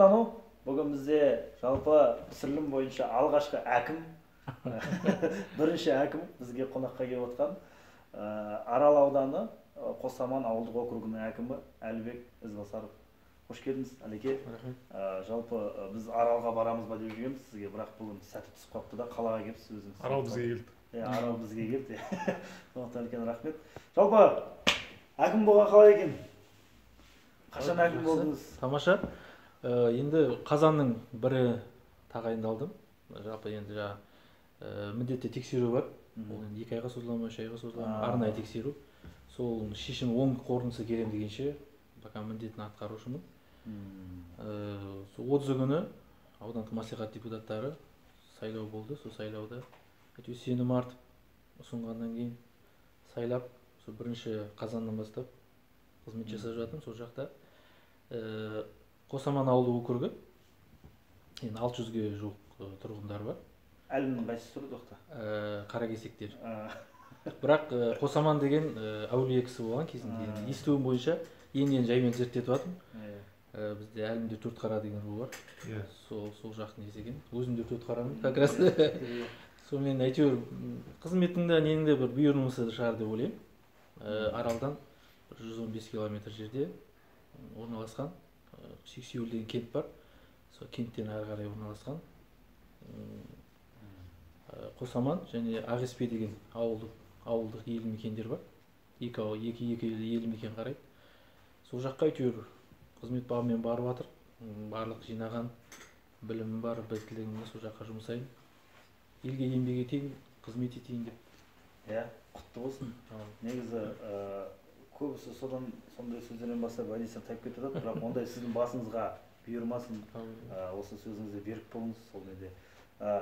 Тану. Бүгін бізде жалпы түсірілім бойынша алғашқы әкім, бірінші әкім бізге қонаққа келіп отқан Арал ауданы Қосаман ауылдық округінің әкімі Әлібек Ізбасаров. Қош келдіңіз, Әлеке. Рахмет. Жалпы біз Аралға барамыз ба деп жүргенбіз сізге, бірақ бүгін сәті түсіп қалыпты да, қалаға келіпсіз өзіңіз. Арал бізге келді. Иә, Арал бізге келді. Сондықтан үлкен рахмет. Жалпы әкім болған қалай екен? Қашан әкім болдыңыз? Тамаша. Енді қазанның бірі тағайындалдым. Жалпы енді жаңа міндетті тексеру бар. Ол енді 2 айға созыла ма, 3 айға созыла ма, арнайы тексеру. Сол шешім оң қорытындысы келем дегенше пока міндетін атқарушымын. Сол 30 күні аудандық мәслихат депутаттары сайлау болды. Сол сайлауда әйтеуір сенім артып ұсынғаннан кейін сайлап, сол бірінші қазаннан бастап қызмет жасап жатырмын. Сол жақта Қосаман ауылдық округі, енді 600-ге жуық тұрғындар бар. Әлімнің қайсысы тұрды тоқта? Қаракесектер. Бірақ Қосаман деген әулие кісі болған кезінде, енді естуім бойынша енді жаймен зерттетіп жатырмын. Бізде Әлімде төрт қара деген ру бар. Сол жақтың несі екен. Өзім де төрт қарамын как раз. Сонымен әйтеуір қызметтің де ненің де бір бұйырмысы шығар деп ойлаймын. Аралдан бір 115 километр жерде орналасқан Сексеуіл деген кент бар. Сол кенттен әрі қарай орналасқан Қосаман және Ақеспе деген ауылдық елді мекендер бар. Екі елді мекен қарайды. Сол жаққа әйтеуір қызмет бабымен барып жатыр. Барлық жинаған білімім бар, біліктілігімді сол жаққа жұмсаймын. Елге еңбек етейін, қызмет етейін деп. Иә, құтты болсын. Негізі көбісі содан сондай сөздерден бастап уәдесін тайып кетіп жатады, бірақ ондай сіздің басыңызға бұйырмасын. Осы сөзіңізде берік болыңыз. Сол неде.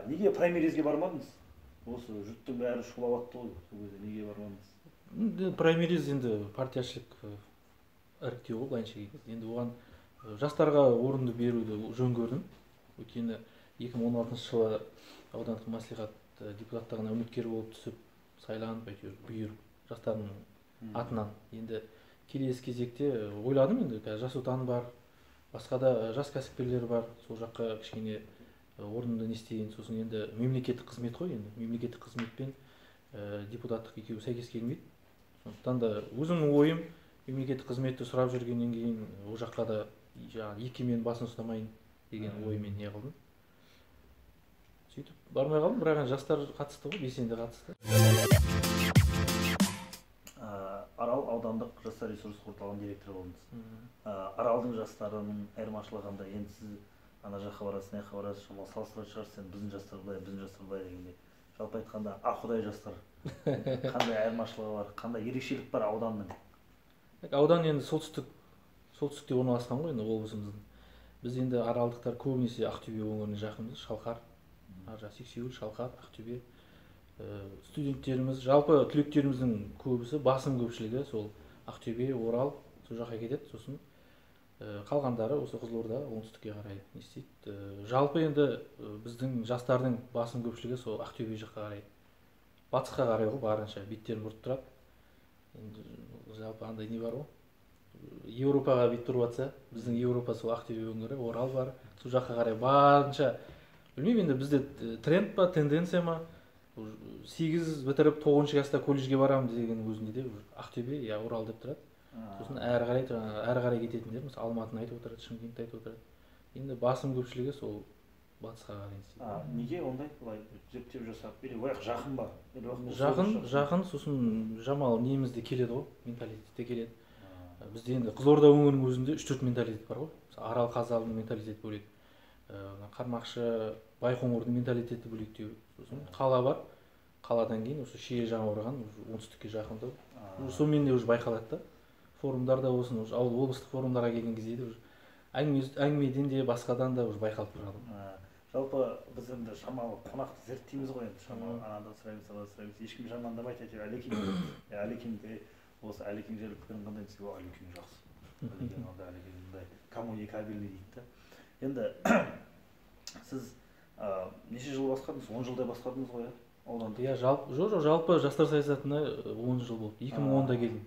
Неге праймеризге бармадыңыз? Осы жұрттың бәрі шулап атты ғой сол кезде, неге бармадыңыз? Праймериз енді партияшылық іріктеу ғой, былайынша келген кезде. Енді оған жастарға орынды беруді жөн көрдім. Өйткені 2016 жылы аудандық мәслихат депутаттығына үміткер болып түсіп, сайланып, әйтеуір бұйырып жастардың атынан. Енді келесі кезекте ойладым, енді қазір Жас Отан бар, басқа да жас кәсіпкерлер бар, сол жаққа кішкене орнымды не істейін. Сосын енді мемлекеттік қызмет қой, енді мемлекеттік қызметпен депутаттық екеуі сәйкес келмейді. Сондықтан да өзімнің ойым, мемлекеттік қызметті сұрап жүргеннен кейін ол жаққа да жаңағы екі мен басын ұстамайын деген оймен не қылдым. Сөйтіп бармай қалдым, бірақ енді жастар қатысты ғой, белсенді қатысты. Арал аудандық жастар ресурстық орталығының директоры болдыңыз. Аралдың жастарының айырмашылығы қандай? Енді сіз ана жаққа барасыз, мына жаққа барасыз, шамалы салыстыратын шығарсыз, енді біздің жастар былай, біздің жастар былай дегендей. Жалпы айтқанда, Аққудай жастар қандай айырмашылығы бар, қандай ерекшелік бар ауданның? Аудан енді солтүстікте орналасқан ғой енді облысымыздың. Біз енді аралдықтар көбінесе Ақтөбе өңіріне жақынбыз, Шалқар, ар жақ Сексеуіл, Шалқар, Ақтөбе. Студенттеріміз, жалпы түлектеріміздің көбісі, басым көпшілігі сол Ақтөбе, Орал, сол жаққа кетеді. Сосын қалғандары осы Қызылорда, оңтүстікке қарай не істейді. Жалпы енді біздің жастардың басым көпшілігі сол Ақтөбе жаққа қарай, батысқа қарай ғой, барынша беттерін бұрып тұрады. Енді жалпы андай не бар ғой, Еуропаға бет бұрып жатса, біздің Еуропа сол Ақтөбе өңірі, Орал бар, сол жаққа қарай барынша. Білмеймін енді бізде тренд па, тенденция ма, 8 бітіріп 9 класста колледжге барамын деген өзінде де Ақтөбе я Орал деп тұрады. Сосын әрі қарай кететіндер, мысалы Алматыны айтып отырады, Шымкентті айтып отырады. Енді басым көпшілігі сол батысқа қарай істейді. Неге ондай былай зерттеу жасап, или ояқ жақын ба? Жақын, жақын, сосын жамал неміз де келеді ғой, менталитет те келеді. Бізде енді Қызылорда өңірінің өзінде 3-4 менталитет бар ғой. Мысалы Арал, Қазалының менталитеті бөлек, Қармақшы, Байқоңырдың менталитеті бөлектеу. Сосын қала бар. Қаладан кейін осы Шиелі Жаңақорған оңтүстікке жақындау. Сонымен де уже байқалады да. Форумдарда болсын, уже ауыл облыстық форумдарға келген кезде де уже әңгімеден де басқадан да уже байқалып тұрады. Жалпы біз енді шамалы қонақты зерттейміз ғой енді, шамалы анадан сұраймыз, анадан сұраймыз. Ешкім жамандамайды, әйтеуір Әлекең, Әлекең де осы Әлекең жайлы пікірің қандай десе, о, Әлекең жақсы. Әлекең андай, Әлекең мындай, коммуникабельный дейді да. Енді сіз неше жыл басқардыңыз? 10 жылдай басқардыңыз ғой, ауданды? Иә, жалпы жастар саясатына 10 жыл болды. 2010-да келдім.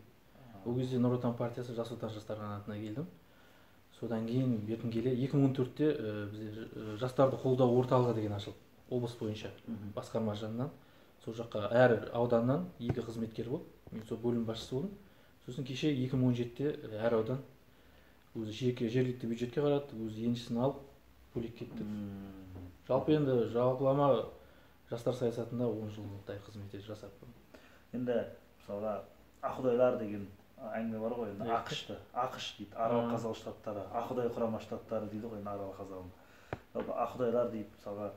Ол кезде Нұр Отан партиясы Жас Отан жастар қанатына келдім. Содан кейін бертін келе 2014-те бізде жастарды қолдау орталығы деген ашылды облыс бойынша басқарма жанынан. Сол жаққа әр ауданнан 2 қызметкер болып, мен сол бөлім басшысы болдым. Сосын кеше 2017-те әр аудан өзі жеке жергілікті бюджетке қарады, өзі еншісін алып бөлек кетті. Жалпы енді жалпылама жастар саясатында 10 жылдай қызмет жасаппын. Енді мысалға Ақұдайлар деген әңгіме бар ғой, енді АҚШ-ты, АҚШ дейді, Арал Қазал штаттары, Ақұдай құрама штаттары дейді ғой енді Арал Қазалын. Жалпы Ақұдайлар дейді, мысалға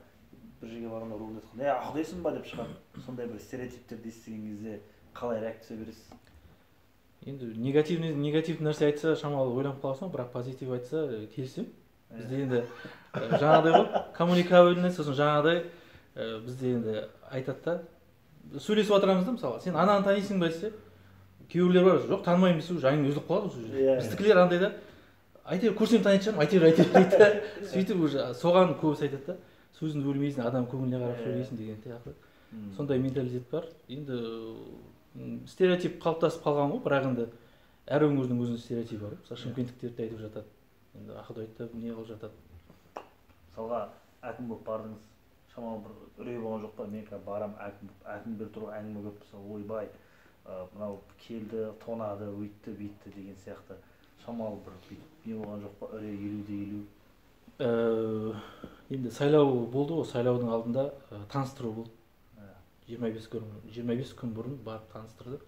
бір жерге барғанда руын айтқанда, Ақұдайсың ба деп шығады. Сондай бір стереотиптерді естіген кезде қалай реакция бересіз? Енді негативті нәрсе айтса шамалы ойланып қаласың, бірақ позитив айтса келісемін. Бізде енді жаңағыдай ғой, коммуникабельный, сосын жаңағыдай бізде енді айтады да, сөйлесіп отырамыз да, мысалы, сен ананы танисың ба десе, кейбіреулер бар, жоқ танымаймын десе, уже әңгіме үзіліп қалады осы жерде. Біздікілер андай да, әйтеуір көрсем танитын шығармын, әйтеуір дейді да, сөйтіп уже соған көбісі айтады да, сөзіңді бөлмейсің, адам көңіліне қарап сөйлейсің деген сияқты. Сондай менталитет бар. Енді стереотип қалыптасып қалған ғой, бірақ енді әр өңірдің өзінің стереотипі бар. Мысалы, шымкенттіктерді де айтып жатады, енді Ақұдайды да не қылып жатады. Мысалға, әкім болып бардыңыз, шамалы бір үрей болған жоқ па? Мен қазір барам, әкім болып, әкімдер туралы әңгіме көп, мысалы, ойбай, мынау келді, тонады, өйтті, бүйтті деген сияқты. Шамалы бір бүйтіп не болған жоқ па? Үрей 50-50. Енді сайлау болды ғой, сайлаудың алдында таныстыру болды. 25 күн бұрын барып таныстырды.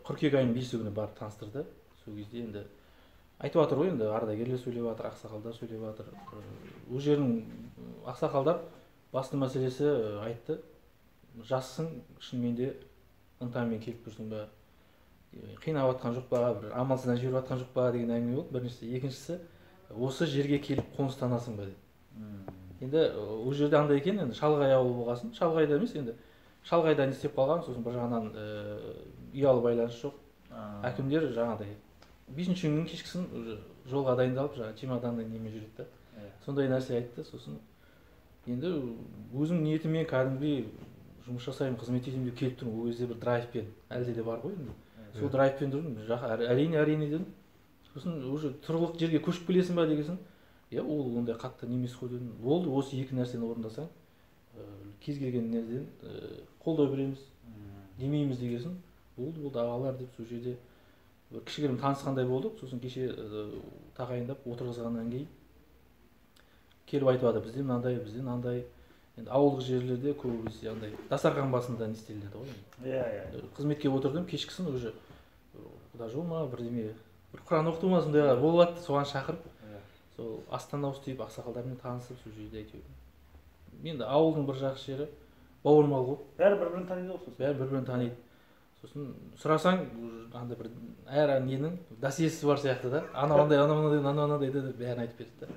Қыркүйек айының 5 күні барып таныстырды. Сол кезде енді айтып жатыр ғой, енді ардагерлер сөйлеп жатыр, ақсақалдар сөйлеп жатыр. Ол жердің ақсақалдар басты мәселесі айтты. Жассың, шынымен де ынтамен келіп тұрсың ба, қинап жатқан жоқ па, бір амалсыздан жіберіп жатқан жоқ па деген әңгіме болды. Біріншісі, екіншісі, осы жерге келіп қоныстанасың ба деді. Енді ол жерде андай екен, енді шалғай ауыл болғасын, шалғайда емес, енді шалғайда не істеп қалған, сосын бір жағынан ұялы байланыс жоқ. Әкімдер жаңағыдай 5-ші күннің кешкісін уже жолға дайындалып, жаңағы чемоданды немен жүреді да. Сондай нәрсе айтты. Сосын енді өзім ниетіммен кәдімгідей жұмыс жасаймын, қызмет етемін деп келіп тұрмын. Ол кезде бір драйвпен, әлде де бар ғой енді. Сол драйвпен тұрдым, әрине, әрине дедім. Сосын уже тұрғылықты жерге көшіп келесің ба дегесін, иә, ол ондай қатты немес қой дедім. Болды, осы екі нәрсені орындасаң, кез келген нәрседен қолдау береміз, демейміз дегесін, болды, болды, ағалар деп сол жерде бір кішігірім танысқандай болдық. Сосын кеше тағайындап отырғызғаннан кейін келіп айтып жатыр, бізде мынандай, бізде мынандай. Енді ауылдық жерлерде көбінесе андай дастархан басында не істелінеді ғой енді. Иә. Қызметке отырдым, кешкісін уже құда жол ма, бірдеме, бір құран оқыту ма, сондайлар болып жатты, соған шақырып, сол астан ауыз тиіп, ақсақалдармен танысып, сол жерде әйтеуір. Енді ауылдың бір жақсы жері бауырмал ғой. Бәрі бір-бірін таниды ғой сосын. Бәрі бір-бірін таниды. Сосын сұрасаң, андай бір әр ненің досьесі бар сияқты да. Анау андай, анау мынандай, анау мынандай деп бәрін айтып береді да.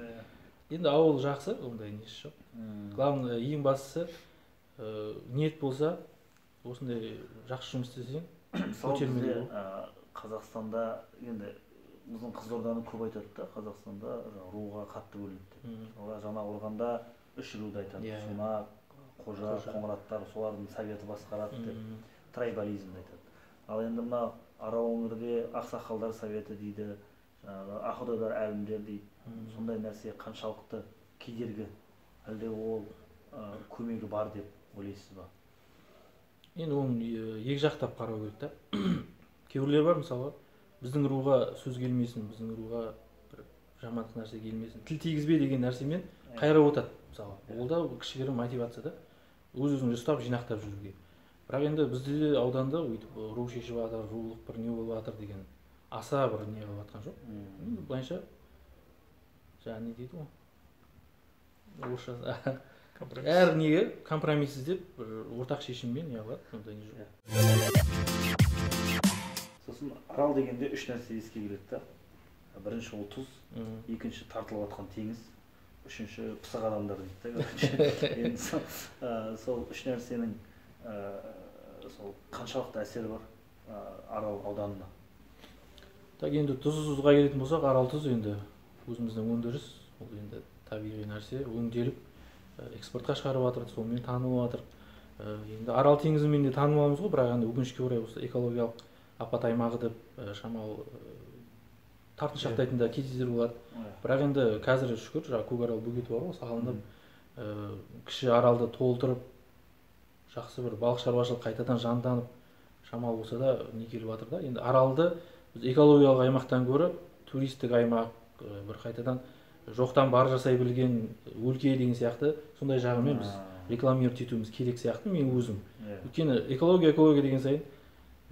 Енді ауыл жақсы, ондай несі жоқ. Главное, ең бастысы, ниет болса, осындай жақсы жұмыс істесең, Мысалы, көтермелі бізде, бол. Қазақстанда енді біздің Қызылорданы көп айтады да, Қазақстанда жаңа руға қатты бөлінеді деп. Мысалға, Жаңақорғанда 3 руды айтады. Сунақ, Қожа, Қожа. Қоңыраттар, солардың советі басқарады деп, трайбализмді айтады. Ал енді мына Арал өңірде ақсақалдар советі дейді, жаңағы Ақұдайлар әлімдер дейді. Сондай нәрсе қаншалықты кедергі, әлде ол көмегі бар деп ойлайсыз ба? Енді оны екі жақтап қарау керек та. Кейбіреулер бар, мысалға, біздің руға сөз келмесін, біздің руға бір жамандық нәрсе келмесін, тіл тигізбе деген нәрсемен қайрап отырады, мысалға. Ол да кішігірім мотивация да, өз-өзіңді ұстап, жинақтап жүруге. Бірақ енді бізде де ауданда өйтіп ру шешіп жатыр, рулық бір не болып жатыр деген аса бір не қылып жатқан жоқ. Енді былайынша, жаңа не дейді ғой? Орысша, Компромисс. Әр неге компромисс іздеп, бір ортақ шешіммен не қылады, ондай не жоқ. Сосын Арал дегенде үш нәрсе еске келеді да. Бірінші ол тұз, екінші тартылып жатқан теңіз, үшінші пысық адамдар дейді да, короче. Енді сол үш нәрсенің сол қаншалықты әсері бар Арал ауданына? Так, енді тұзға келетін болсақ, Арал тұз енді өзіміздің өндіріс, ол енді табиғи нәрсе, өңделіп, экспортқа шығарып жатыр, сонымен танылып жатыр. Енді Арал теңізімен де танымалмыз ғой, бірақ енді өкінішке орай осы экологиялық апат аймағы деп шамалы Тартыншақтайтын да кездер болады. Бірақ енді қазір шүкір, жаңағы Көкарал бөгеті бар ғой, салынып, кіші аралды толтырып, жақсы бір балық шаруашылық қайтадан жанданып, шамалы болса да не келіп жатыр да. Енді аралды біз экологиялық аймақтан гөрі туристік аймақ, бір қайтадан жоқтан бар жасай білген өлке деген сияқты сондай жағымен біз рекламировать етуіміз керек сияқты мен өзім. Өйткені экология экология деген сайын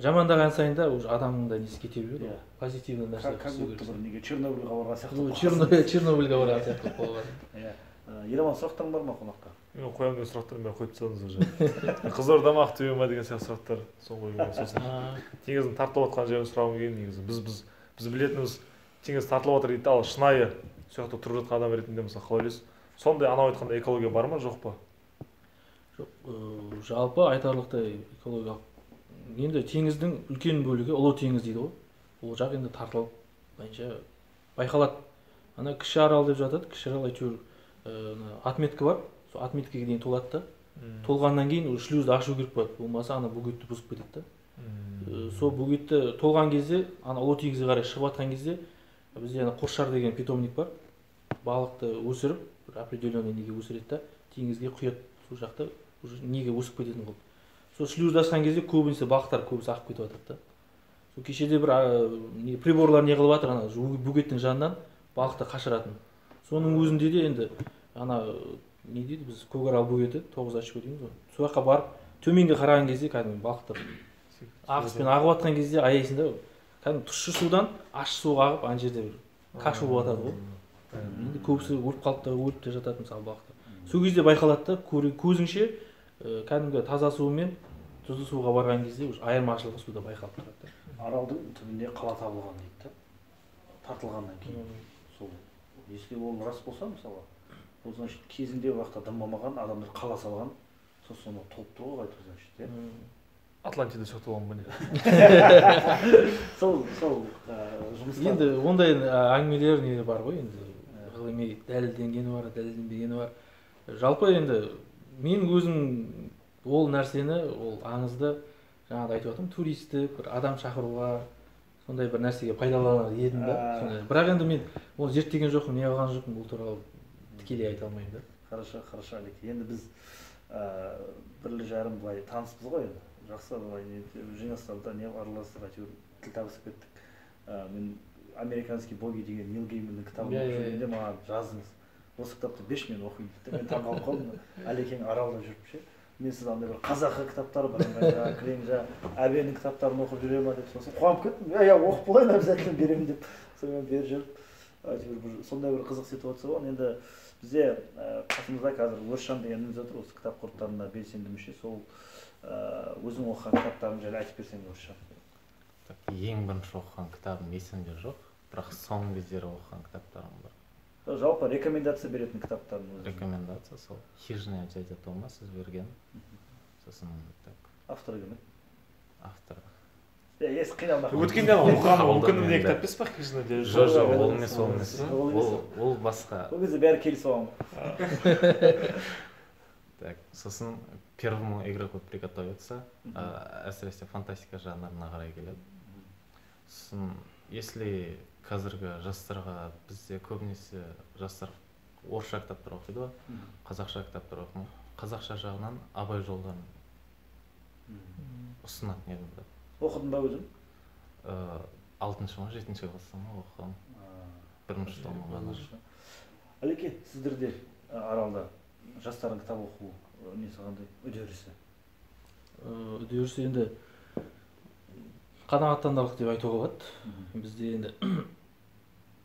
жамандаған сайын да уже адамның да несі кете береді ғой. Позитивный нәрсе. Как будто бір неге Чернобыльға барған сияқты. Чернобыльға барған сияқты болып қалған. Еламан, сұрақтарың бар ма қонаққа? Мен қоямын деген сұрақтардың бәрін қойып тастадыңыз уже. Қызылорда ма, Ақтөбе ма деген сияқты сұрақтар соны қойып, сосын теңіздің тартылып жатқан жерін сұрағым келген негізі. Біз білетініміз теңіз тартылып жатыр дейді, ал шынайы сол жақта тұрып жатқан адам ретінде мысалы қалай ойлайсыз? Сондай анау айтқандай экология бар ма, жоқ па? Жоқ, жалпы айтарлықтай экологиялық енді теңіздің үлкен бөлігі ұлы теңіз дейді ғой. Ол жақ енді тартылып былайынша байқалады. Ана кіші арал деп жатады, кіші арал әйтеуір отметка бар, сол отметкаға дейін толады да. Толғаннан кейін уже шлюзді ашу керек болады, болмаса ана бөгетті бұзып кетеді да. Сол бөгетті толған кезде, ана ұлы теңізге қарай шығып жатқан кезде бізде ана Қосшар деген питомник бар, балықты өсіріп, бір определенный неге өсіреді да, теңізге құяды, сол жақта уже неге өсіп кететін қылып. Сол шлюзді ашқан кезде көбінесе балықтар көбісі ағып кетіп жатады да. Сол кешеде бір не приборлар не қылып жатыр, ана бөгеттің жанынан балықты қашыратын. Соның өзінде де енді ана не дейді, біз Көкарал бөгеті 9 очко дейміз ғой. Сол жаққа барып төменге қараған кезде кәдімгі балықтар ағыспен ағып жатқан кезде аяйсың да, кәдімгі тұщы судан ащы суға ағып ана жерде бір каша болып жатады ғой. Енді көбісі өліп қалып та, өліп те жатады мысалы балықтар. Сол кезде байқалады да, көзіңше кәдімгі таза сумен тұзды суға барған кезде уже айырмашылығы суда байқалып тұрады да. Аралдың түбінде қала табылған дейді да, тартылғаннан кейін. Сол, если ол рас болса мысалы, ол значит кезінде уақытта дым болмаған, адамдар қала салған, сосын ол толып тұр ғой қайтып, значит, иә. Атлантида сияқты болған ба не? Сол жұмыстар. Енді ондай әңгімелер не бар ғой енді, ғылыми дәлелденгені бар, дәлелденбегені бар. Жалпы енді мен өзім ол нәрсені, ол аңызды жаңағыда айтып жатырмын, туристік бір адам шақыруға сондай бір нәрсеге пайдаланар едім да. Сондай. Бірақ енді мен оны зерттеген жоқпын, не қылған жоқпын, бұл туралы тікелей айта алмаймын да. Хорошо, хорошо, Алик. Енді біз бірлі жарым былай таныспыз ғой енді. Жақсы былай жиналыстарда не араластық, әйтеуір тіл табысып кеттік. Мен «Американские боги» деген Нил Гейманның кітабын оқып жүргенде маған жаздыңыз. Осы кітапты 5 мен оқимын дейді. Мен таңқалып қалдым. Әлекең Аралда жүріп ше. Мен сіз андай бір қазақы кітаптар бар, кілең әбенің кітаптарын оқып жүре ма деп сосын қуанып кеттім. Иә, оқып болайын, обязательно беремін деп. Сонымен беріп жүріп, әйтеуір бір сондай бір қызық ситуация болған. Енді бізде қасымызда қазір Өршан деген ініміз отыр, осы кітап құрттарында белсенді мүше. Сол өзің оқыған кітаптарың жайлы айтып берсең, Өршан. Ең бірінші оқыған кітабым есімде жоқ, бірақ соңғы кездері оқыған кітаптарым бар. Жалпы рекомендация беретін кітаптардың өзі. Рекомендация сол «Хижина дядя Тома» сіз берген. Сосын так. Авторы кім? Авторы. Ес қиналма. Өткенде оқыған мүмкін кітап емес па «Хижина дядя Тома»? Жоқ, жоқ, ол емес, ол емес. Ол басқа. Ол кезде бәрі келісіп алған. Так, сосын «Первому игроку приготовиться», әсіресе фантастика жанрына қарай келеді. Сосын, если қазіргі жастарға, бізде көбінесе жастар орысша кітаптар оқиды ғой, қазақша кітаптар оқымайды. Қазақша жағынан Абай жолдарын ұсынатын едім да. Оқыдың ба өзің? 6-шы ма, 7-ші класста ма оқығам. Бірінші томы ғана. Әлеке, сіздерде Аралда жастардың кітап оқу несі қандай үдерісі? Үдерісі енді қанағаттандырарлық деп айтуға болады. Бізде енді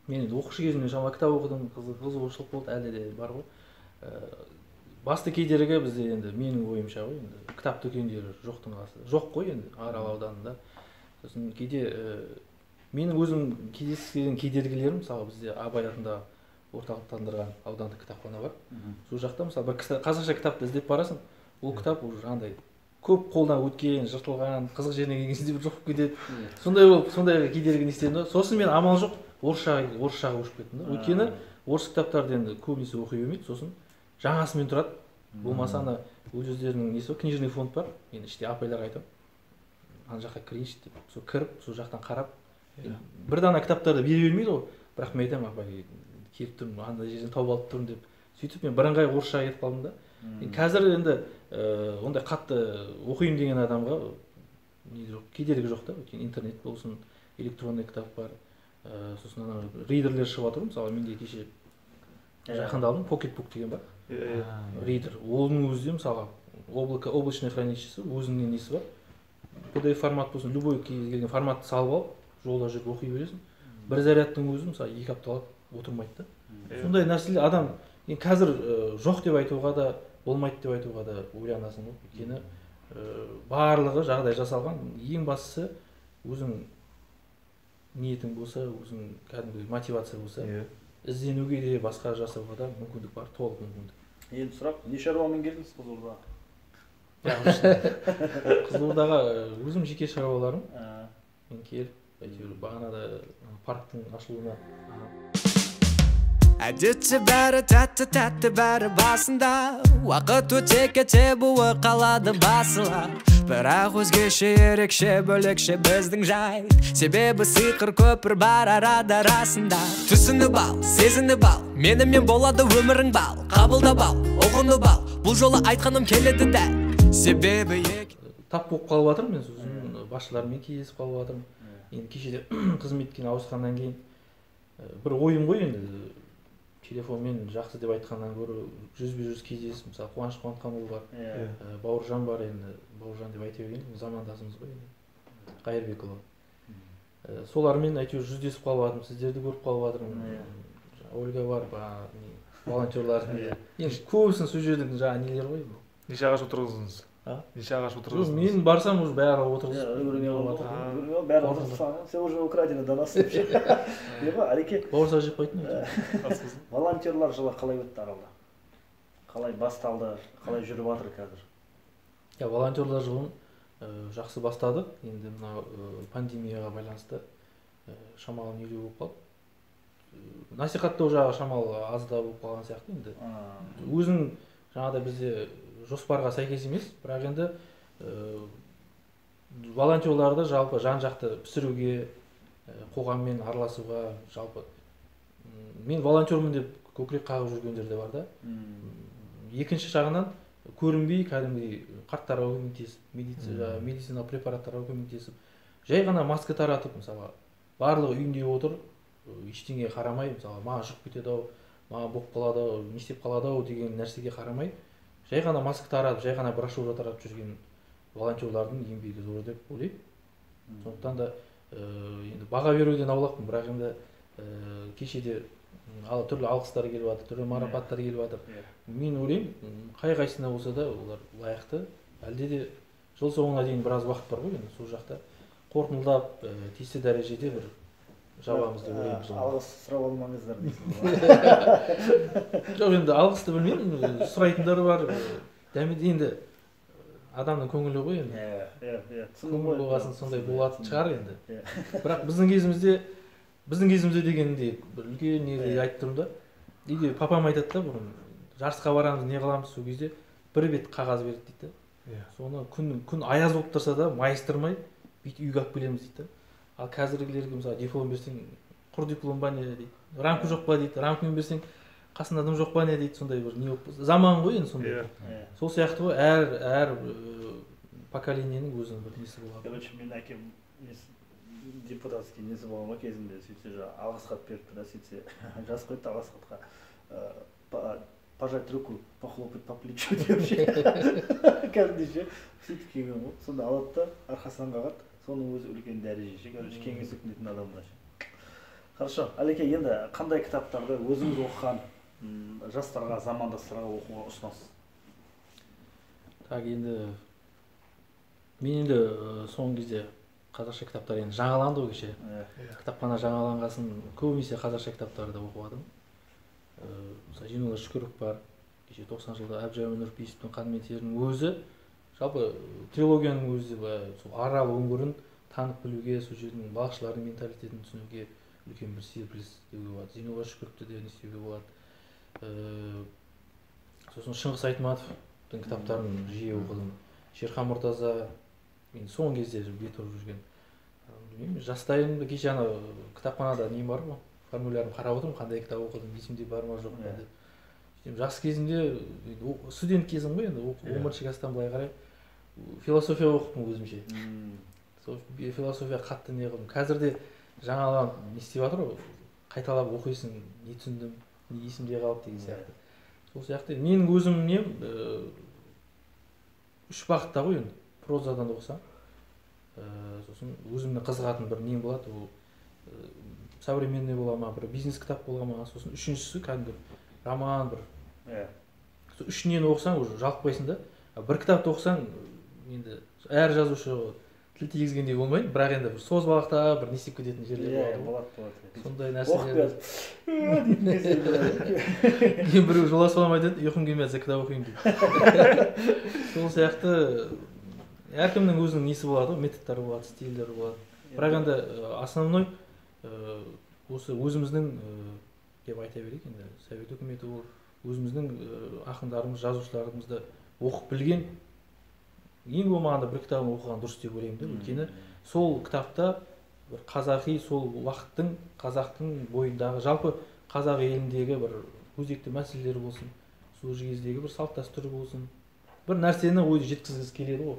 мен енді оқушы кезімде шамалы кітап оқыдым, қызығушылық болды, әлі де бар ғой. Басты кедергі бізде енді менің ойымша ғой, енді кітап дүкендері жоқтың қасы. Жоқ қой енді Арал ауданында. Сосын кейде менің өзім кездескен кедергілерім, мысалы бізде Абай атындағы орталықтандырған аудандық кітапхана бар. Сол жақта мысалы бір қазақша кітапты іздеп барасың, ол кітап уже андай көп қолдан өткен, жыртылған, қызық жеріне келген кезде бір жоқ болып кетеді. Сондай болып, сондай кедергіні істедім да. Сосын мен амал жоқ, орысшаға көшіп кеттім да. Өйткені орыс кітаптарды енді көбінесе оқи бермейді, сосын жаңасымен тұрады. Болмаса ана өз өздерінің несі бар, книжный фонд бар. Мен іште апайларға айтамын, ана жаққа кірейінші деп. Сол кіріп, сол жақтан қарап, Бір дана кітаптарды бере бермейді ғой, бірақ мен айтамын, апай келіп тұрмын, андай жерден тауып алып тұрмын деп. Сөйтіп мен бірыңғай орысшаға кетіп қалдым да. Қазір енді ондай қатты оқимын деген адамға не жоқ, кедергі жоқ та, өйткені интернет болсын, электронный кітап бар, сосын ана ридерлер шығып жатыр. Мысалы, менде кеше жақында алдым, Pocketbook деген бар. Ридер. Оның өзі де мысалға облако, облачный хранилищесі, өзінің несі бар. PDF формат болсын, любой кез келген форматты салып алып, жолда жүріп оқи бересің. Бір зарядтың өзі мысалы 2 апталап отырмайды да. Сондай нәрселер адам енді қазір жоқ деп айтуға да болмайды деп айтуға да ойланасың ғой. Өйткені барлығы жағдай жасалған. Ең бастысы өзің ниетің болса, өзің кәдімгі мотивация болса, ізденуге де, басқа жасауға да мүмкіндік бар, толық мүмкіндік. Енді сұрақ, не шаруамен келдіңіз Қызылордаға? Қызылордаға өзім жеке шаруаларым. Мен келіп, әйтеуір бағанада парктың ашылуына. Әдетте бәрі тәтті-тәтті бәрі басында, уақыт өте кете буы қалады басыла. Бірақ өзгеше, ерекше, бөлекше біздің жай, себебі сиқыр көпір бар арада расында. Түсініп ал, сезініп ал, менімен болады өмірің бал. Қабылдап ал, ұғынып ал, бұл жолы айтқаным келеді дәл. Себебі тап болып қалып жатырмын мен, сосын басшылармен кездесіп қалып жатырмын. Енді кешеде қызметке ауысқаннан кейін бір ойым ғой енді, телефонмен жақсы деп айтқаннан гөрі жүзбе-жүз кездесіп, мысалы Қуаныш Қуантқанұлы бар, Бауыржан бар, енді Бауыржан деп айта берген замандасымыз ғой енді, Қайырбекұлы. Солармен әйтеуір жүздесіп қалып жатырмын, сіздерді көріп қалып жатырмын. Ольга бар, волонтерлар. Енді көбісін сол жердің жаңағы нелер ғой. Неше ағаш отырғыздыңыз? Неше ағаш отырғыздыңыз? Мен барсам уже бәрі отырғызып. Бәрі отырғызып, сен уже украдена данасың. Әреке, бауырсақ жеп қойтын. Волонтерлар жылы қалай өтті Аралда? Қалай басталды, қалай жүріп жатыр қазір? Волонтерлар жылын жақсы бастадық. Енді мына пандемияға байланысты шамалы нелеу болып қалды. Насихаттау жағы шамалы аздау болып қалған сияқты енді. Өзің жаңағыдай бізде жоспарға сәйкес емес, бірақ енді волонтерларды жалпы жан-жақты пісіруге, қоғаммен араласуға, жалпы мен волонтермін деп көкірек қағып жүргендер де бар да. Екінші жағынан көрінбей кәдімгідей қарттарға көмектесіп, медициналық препараттарға көмектесіп, жай ғана маска таратып, мысалы барлығы үйінде отыр, ештеңеге қарамай, мысалы маған жұғып кетеді ау, маған боқ қалады ау, не істеп қалады ау деген нәрсеге қарамай, жай ғана маска таратып, жай ғана брошюра таратып жүрген волонтерлардың еңбегі зор деп ойлаймын. Сондықтан да енді баға беруден аулақпын, бірақ енді кешеде түрлі алғыстар келіп жатыр, түрлі марапаттар келіп жатыр. Мен ойлаймын, қай-қайсысына болса да олар лайықты. Әлде де жыл соңына дейін біраз уақыт бар ғой, енді сол жақта қорытындылап тиісті дәрежеде бір жабамыз деп ойлаймын. Алғыс сұрап алмаңыздар дейсің ғой. Жоқ, енді алғысты білмеймін, сұрайтындар бар. Дәмеде енді адамның көңілі ғой енді. Көңіл болғасын сондай болатын шығар енді. Бірақ біздің кезімізде дегенде бір үлкен не айтып тұрмын да. Үйде папам айтады да, бұрын жарысқа барамыз, не қыламыз, сол кезде бір бет қағаз берді дейді. Соны күн аяз болып тұрса да майыстырмай бүйтіп үйге алып келеміз дейді. Ал қазіргілерге мысалы диплом берсең, құр диплом ба не дейді, рамка жоқ па дейді, рамкамен берсең қасында адам жоқ па не дейді, сондай бір не болып заман ғой енді сондай. Сол сияқты ғой, әр поколениенің өзінің бір несі болады. Короче, менің әкем депутатский несі болған ғой кезінде, сөйтсе алғыс хат беріпті да, сөйтсе жазып қойыпты алғыс хатқа, пожать руку, похлопать по плечу деп ше. Кәдімгідей ше, сөйтіп келген ғой. Сонда алады да арқасынан қағады. Соның өзі үлкен дәреже ше, короче, кеңес үкіметінің адамына ше. Хорошо, Әлеке, енді қандай кітаптарды өзіңіз оқыған жастарға, замандастарға оқуға ұсынасыз? Так, енді мен енді соңғы кезде қазақша кітаптар енді жаңаланды ғой кеше. Кітапхана жаңаланғасын көбінесе қазақша кітаптарды оқып жатырмын. Мысалы, Зейнолла Шүкіров бар, кеше 90 жылда Әбдіжәміл Нұрпейісовтің Қан мен терінің өзі, жалпы трилогияның өзі сол Арал өңірін танып білуге, сол жердің балықшылардың менталитетін түсінуге үлкен бір серпіліс деуге болады. Зейнолла Шүкіровті де не істеуге болады. Сосын Шыңғыс Айтматовтың кітаптарын жиі оқыдым. Шерхан Мұртаза, мен соңғы кезде бет ұрып жүрген. Білмеймін, жастайым кеше ана кітапханада нем бар ғой, формулярын қарап отырмын, қандай кітап оқыдым, есімде бар ма жоқ па деп. Жас кезімде, студент кезім ғой енді, 11 класстан былай қарай философия оқыппын өзімше. Сол философия қатты не қылдым. Қазір де жаңалан не істеп жатыр ғой, қайталап оқисың, не түсіндім, не есімде қалды деген сияқты. Сол сияқты менің өзім нем үш бағытта ғой енді, прозадан оқысам, сосын өзімнің қызығатын бір нем болады, ол современный бола ма, бір бизнес кітап бола ма, сосын үшіншісі кәдімгі роман бір. Сол үш нені оқысаң уже жалықпайсың да. Бір кітапты оқысаң енді әр жазушы тіл тигізгендей болмайды, бірақ енді бір созбалақтап бір не істеп кететін жерлер болады ғой. Болады. Сондай нәрселер. Оқып дейтін кезде. Мен біреу жолдас балам айтады, ұйқым келмей жатса кітап оқимын дейді. Сол сияқты әркімнің өзінің несі болады ғой, методтары болады, стильдері болады. Бірақ енді основной осы өзіміздің деп айта берейік енді, Совет үкіметі ол өзіміздің ақындарымыз, жазушыларымызды оқып білген, ең болмағанда бір кітабын оқыған дұрыс деп ойлаймын да. Өйткені сол кітапта бір қазақи, сол уақыттың, қазақтың бойындағы, жалпы қазақ еліндегі бір өзекті мәселелер болсын, сол кездегі бір салт дәстүр болсын, бір нәрсені ойды жеткізгісі келеді ғой.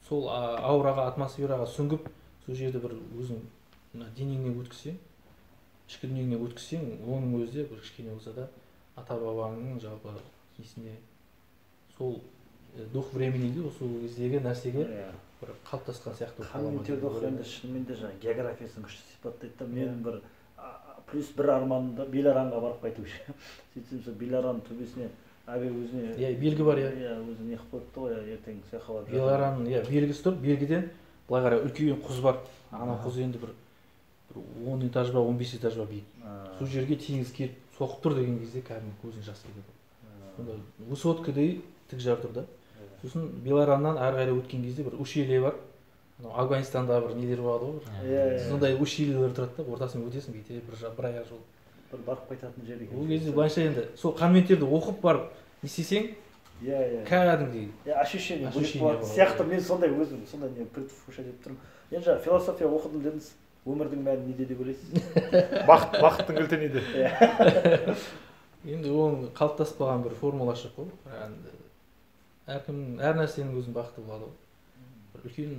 Сол аураға, атмосфераға сүңгіп, сол жерде бір өзің мына денеңнен өткізсең, ішкі дүниеңнен өткізсең, оның өзі де бір кішкене болса да ата-бабаңның жалпы несіне, сол дух времени дейді ғой, сол кездегі нәрсеге бір қалыптасқан сияқты болып Қан қала мен ма терді деп оқып ойлаймын. енді шынымен де жаңағы географиясын күшті сипаттайды да. Менің бір плюс бір арманым да Беларанға барып қайту. Сөйтсем сол Беларан төбесіне әбе өзіне Иә, белгі бар, иә. Иә, өзі не қылып қойыпты ғой, иә, ертең сол жаққа барып жатыр. Беларан, иә, белгісі тұр. Белгіден былай қарай үлкен құз бар. Ана құз енді бір 10 этаж ба, 15 этаж ба биік. Сол жерге теңіз келіп соғып тұр деген кезде кәдімгі көзің жас келеді. Сонда высоткідей тік жар тұр да. Сосын Белараннан әрі қарай өткен кезде бір ущелье бар. Анау Афганистанда бір нелер болады ғой, бір. Иә. Сондай ущельелер тұрады да, ортасымен өтесің, бүйтіп бір аяқ жол. Бір барып қайтатын жер екен. Ол кезде былайша енді сол қан мен терді оқып барып не істесең, Иә. кәдімгідей Иә, ощущение бөлек Ощущение болады. болады. Сияқты мен сондай өзім сондай не предвкушать етіп тұрмын. Енді жаңа философия оқыдым дедіңіз, өмірдің мәні неде деп ойлайсыз? Бақыттың кілті неде? Енді оның қалыптаспаған бір формуласы жоқ қой. Енді әркім әр нәрсенің өзінің бақыты болады ғой. Бір үлкен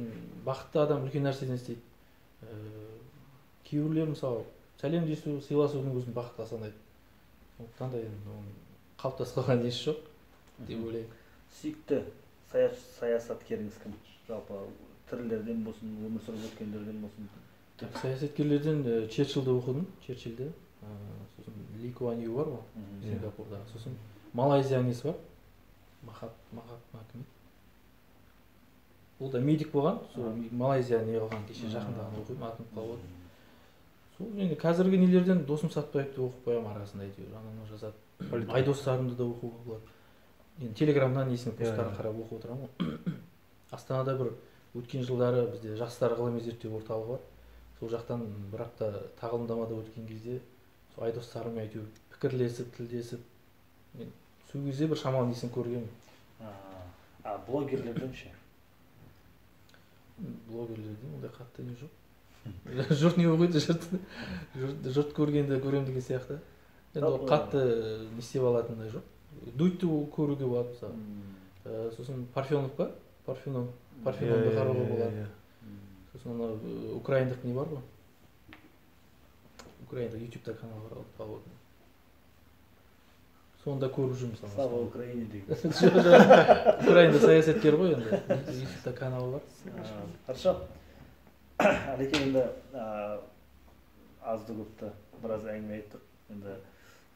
бақытты адам үлкен нәрседен істейді. Кейбіреулер мысалы сәлемдесу, сыйласудың өзін бақытқа санайды. Сондықтан да енді оның қалыптасып қалған несі жоқ деп ойлаймын. Сүйікті саясаткеріңіз кім? Жалпы тірілерден болсын, өмір сүріп өткендерден болсын. Саясаткерлерден Черчиллді оқыдым, Черчиллді. Сосын Ли Куан Ю бар ғой, Сингапурда. Сосын Малайзия несі бар? Махатма кім еді? Ол да медик болған, сол Малайзия не қылған, кеше жақында ғана оқимын, атын ұмытып қалып отырмын. Сол енді қазіргі нелерден Досым Сатпаевты оқып қоямын арасында әйтеуір, анау жазады. Айдос Сарымды да оқуға болады. Енді телеграмнан несін посттарын қарап оқып отырамын ғой. Астанада бір өткен жылдары бізде жастар ғылыми зерттеу орталығы бар. Сол жақтан бір апта тағылымдамада өткен кезде сол Айдос Сарыммен әйтеуір пікірлесіп, тілдесіп, мен сол кезде бір шамалы несін көргенмін. А блогерлерден ше? Блогерлерден ондай қатты не жоқ. Жұрт не оқиды, жұрт көргенде көрем деген сияқты. Енді ол қатты не істеп алатындай жоқ. Дудьті көруге болады мысалы. Сосын Парфенов па? Парфенонды қарауға болады. Сосын анау украиндық не бар ғой? Украинда ютубта канал бар, алып қалып. Соны да көріп жүрмін мысалы. Слава Украине деген. Украинда саясаткер ғой енді. Ютубта каналы бар. Хорошо. Әлеке, енді азды көпті біраз әңгіме айттық. Енді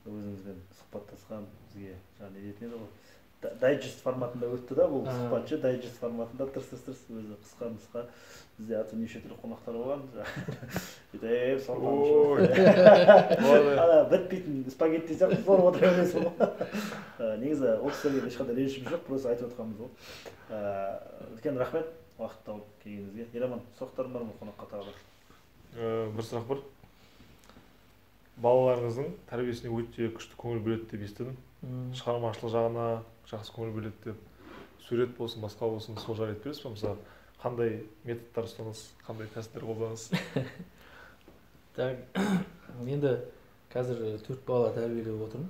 өзіңізбен сұхбаттасқан бізге жаңа не дейтін еді ғой. Дайджест форматында өтті да бұл сұхбат ше, дайджест форматында тырс-тырс өзі қысқа нұсқа. Бізде аты неше түрлі қонақтар болған. Бүйтіп сорпаны ішіп. Ана бітпейтін спагетти сияқты сорып отыра бересің ғой. Негізі ол кісілерге ешқандай ренішіміз жоқ, просто айтып отырғанымыз ғой. Үлкен рахмет уақыт тауып келгеніңізге. Еламан, сұрақтарың бар ма қонаққа тағы да? Бір сұрақ бар. Балаларыңыздың тәрбиесіне өте күшті көңіл бөледі деп естідім. Шығармашылық жағына жақсы көңіл бөледі деп. Сурет болсын, басқа болсын, сол жайлы айтып бересіз бе? Мысалы, Қандай методтар ұстанасыз, қандай тәсілдер қолданасыз? Так, енді қазір 4 бала тәрбиелеп отырмын.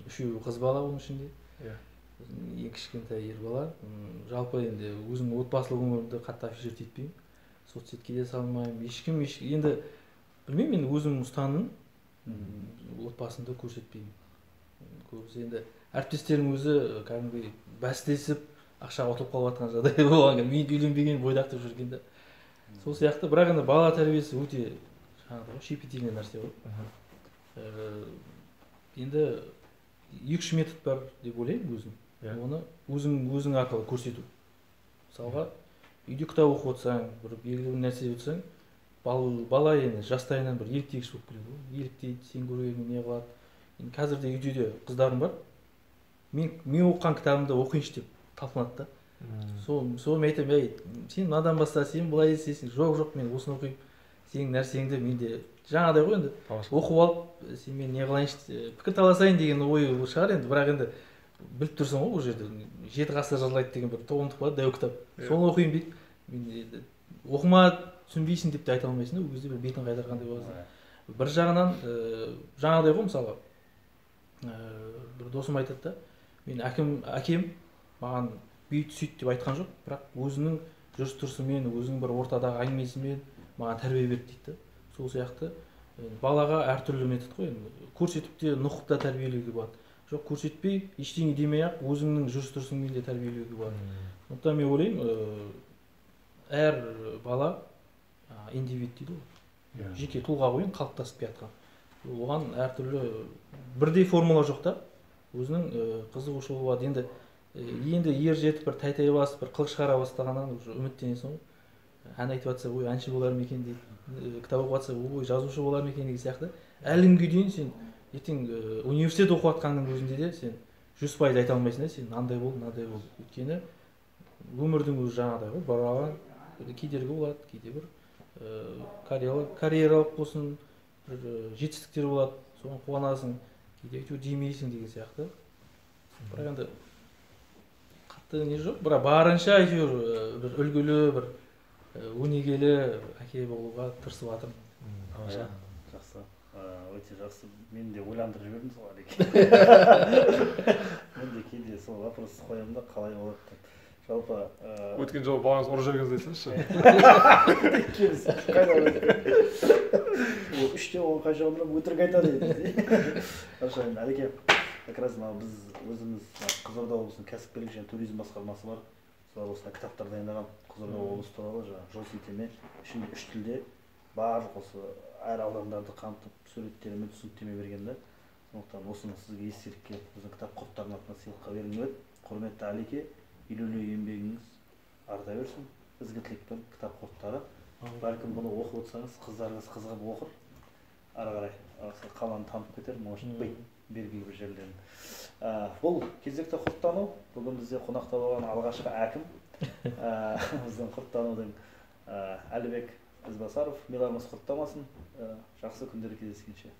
3-еуі қыз бала оның ішінде. Ең кішкентай ер бала. Жалпы енді өзімнің отбасылық өмірімді қатты афишировать етпеймін. Соцсетке де салмаймын. Ешкім енді білмеймін, енді өзімнің ұстаным, отбасымды көрсетпеймін. Көбісі енді әріптестерім өзі кәдімгідей бәстесіп ақша ұтылып қалып жатқан жағдай болған. Мен үйленбеген бойдақ деп жүргенде. Сол сияқты, бірақ енді бала тәрбиесі өте жаңағыдай щепетильный нәрсе ғой. Енді 2-3 метод бар деп ойлаймын өзім. Оны өзің арқылы көрсету. Мысалға, үйде кітап оқып отырсаң, бір белгілі бір нәрсе отырсаң, бала енді жастайынан бір еліктегіш болып келеді ғой. Еліктейді, сен көргеніңе не қылады. Енді қазір де үйде де қыздарым бар. Мен оқыған кітабымды оқиыншы деп талпынады да. Сол мен айтамын, ей, сен мынадан баста, сен былай істейсің. Жоқ, мен осыны оқимын. Сенің нәрсеңді мен де жаңағыдай ғой енді оқып алып, сен мен не қылайыншы, пікір таласайын деген ой шығар енді, бірақ енді біліп тұрсың ғой, ол жерде 7 ғасыр жырлайды деген бір томдық бар, дәу кітап. Соны оқиын дейді. Мен енді оқыма, түсінбейсің деп те айта алмайсың да, ол кезде бір бетін қайтарғандай боласың. Бір жағынан жаңағыдай ғой, мысалы, бір досым айтады да, мен әкем маған бүйт сүйт деп айтқан жоқ, бірақ өзінің жүріс тұрысымен, өзінің бір ортадағы әңгімесімен маған тәрбие берді дейді да. Сол сияқты балаға әртүрлі метод қой, енді көрсетіп те, нұқып та тәрбиелеуге болады. Жоқ, көрсетпей, ештеңе демей-ақ, өзіңнің жүріс тұрысыңмен де тәрбиелеуге болады. Сондықтан мен ойлаймын, әр бала индивид дейді ғой, жеке тұлға ғой, қалыптасып келе жатқан. Оған әртүрлі бірдей формула жоқ та, өзінің қызығушылығы болады. Енді ер жетіп бір тәй-тәй басып, бір қылық шығара бастағаннан уже үміттенесің ғой. Ән айтып жатса, ой, әнші болар ма екен дейді, кітап оқып жатса, ой, жазушы болар ма екен деген сияқты. Әлі күнге дейін сен ертең университет оқып жатқанның өзінде де сен 100% айта алмайсың да, сен мынандай бол, мынандай бол. Өйткені өмірдің өзі жаңағыдай ғой, бараған кедергі болады, кейде бір карьералық болсын, бір жетістіктер болады, соған қуанасың, кейде әйтеуір демейсің деген сияқты. Бірақ енді қатты не жоқ, бірақ барынша әйтеуір бір үлгілі, бір өнегелі әке болуға тырысып жатырмын. Жақсы, өте жақсы. Мені де ойландырып жібердіңіз ғой, Әлеке. Мен де кейде сол вопрос қоямын да, қалай болады деп. Жалпы өткен жолы балаңыз ұрып жібергеніңізді айтсаңызшы. Қайда ол 3-те оған қай жағынан өтірік айтады енді. Хорошо, енді Әлеке, как раз мынау біз өзіміз Қызылорда облысының кәсіпкерлік және туризм басқармасы бар. Солар осындай кітаптар дайындаған Қызылорда облысы туралы, жаңағы жол сілтеме, ішінде 3 тілде барлық осы әр аудандарды қамтып суреттермен түсініктеме берген да. Сондықтан осыны сізге естелікке біздің кітап құрттарының атынан сыйлыққа бергім келеді. Құрметті Әлеке, елеулі еңбегіңіз арта берсін. Ізгі тілекпен кітап құрттары. Бәлкім бұны оқып отырсаңыз, қыздарыңыз қызығып оқыр. Ары қарай осы қаланы танып кетер, может быть, белгілі бір жерлерін. Бұл кезекті құрттану. Бүгін бізде қонақта болған алғашқы әкім, біздің құрттанудың Әлібек Ізбасаров. Миларымыз құрттамасын. Жақсы күндер кездескенше.